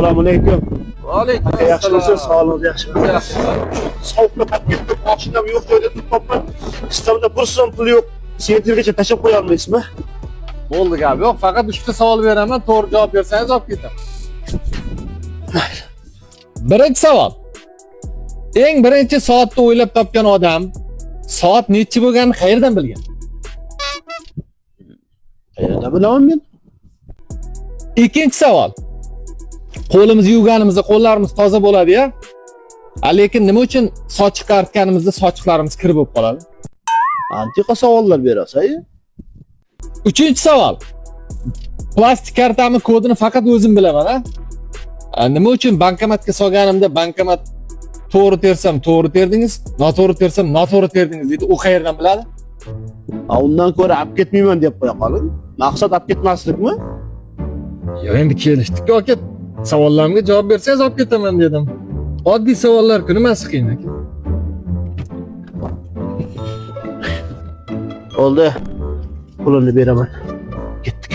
Assalomu alaykum. Vaalaykum Aka, yaxshimisiz? Sog'lig'ingiz yaxshimi? Yaxshi. Sovuqda qolib ketdim, mashinam yo'q joyda turibman. Sistemda bir so'm pul yo'q. Sentrgacha tashlab qo'ya olmaysizmi? Bo'ldi, gap yo'q. Faqat 3 ta savol beraman, to'g'ri javob bersangiz olib ketaman. Birinchi savol. Eng birinchi soatni o'ylab topgan odam soat nechi bo'lganini qayerdan bilgan? Qayerdan bilaman men? Ikkinchi savol. Qo'limizni yuvganimizda qo'llarimiz toza bo'ladi-ya. Lekin nima uchun sochiq artganimizda sochiqlarimiz kir bo'lib qoladi? Antiqa savollar berasiz. Uchinchi savol. Plastik kartamni kodini faqat o'zim bilaman, a? Nima uchun bankomatga solganimda bankomat to'g'ri tersam to'g'ri terdingiz, noto'g'ri tersam noto'g'ri terdingiz deydi. U qayerdan biladi? Ha, undan ko'ra olib ketmayman deb qo'ya qoling. Maqsad olib ketmaslikmi? Yo, endi kelishdik aka. Savollarimga javob bersangiz olib ketaman dedim. Oddiy savollar ku, nimasi qiyin aka? Bo'ldi. Pulini beraman. Ketdik.